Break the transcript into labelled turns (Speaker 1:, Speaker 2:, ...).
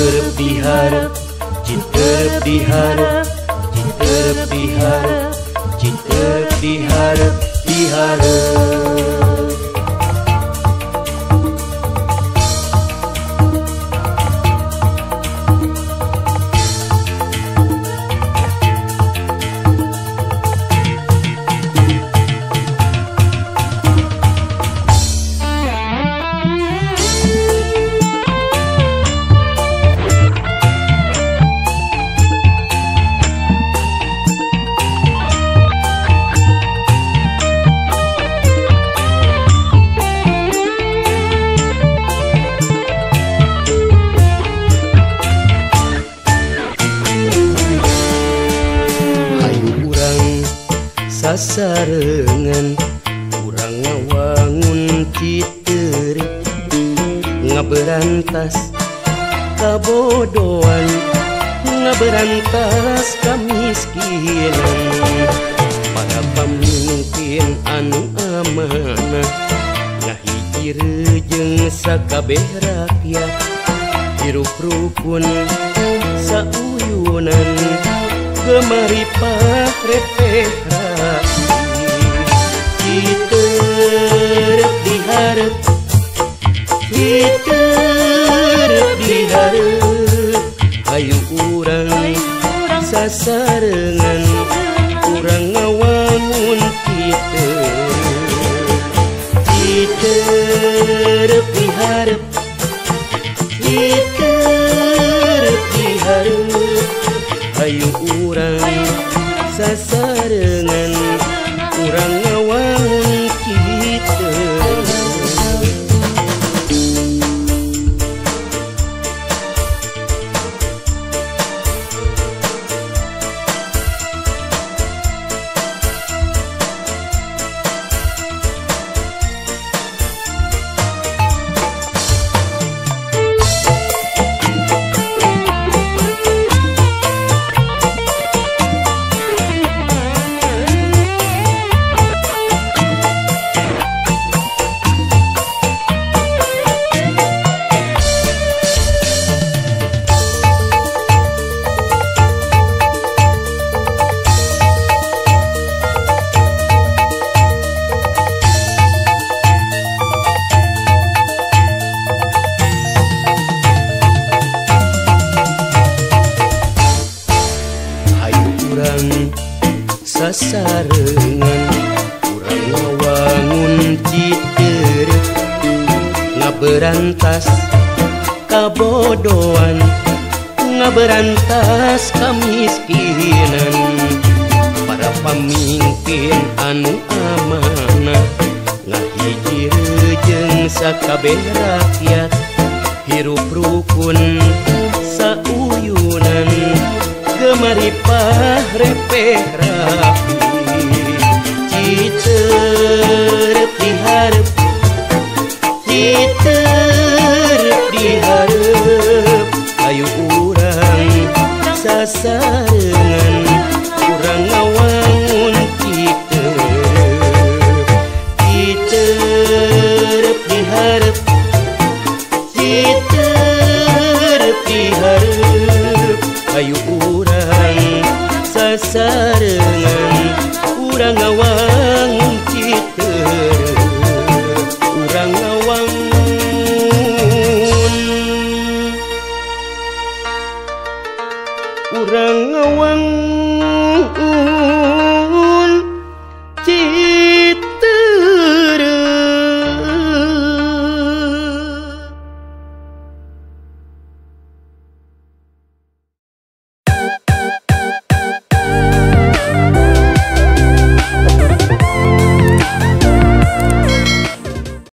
Speaker 1: Citerep diharep, citerep diharep, citerep diharep, citerep diharep, diharep. Sasarengan urang ngawangun citeureup, ngaberantas kabodohan, ngaberantas kamiskinan. Para pamimpin anu amanah, ngahiji rejeung sakabeh rakyat, hirup rukun sauyunan, gemaripah repeh rapi. Citerep diharep, citerep diharep, hayu urang sasarengan, urang ngawangun citerep. Citerep diharep, citerep diharep, hayu urang sasarengan, urang ngawangun citerep. Sasarengan urang ngawangun citerep, ngaberantas kabodohan, ngaberantas kamiskinan. Para pamimpin anu amanah, ngahiji rejeung sakabeh rakyat, hirup rukun sauyunan, gemaripah repeh rapi. Citerep diharep, citerep diharep, hayu urang sasarengan, urang ngawangun citerep. Citerep diharep, citerep diharep, hayu urang sasarengan, urang ngawangun citerep, urang ngawangun, urang ngawangun.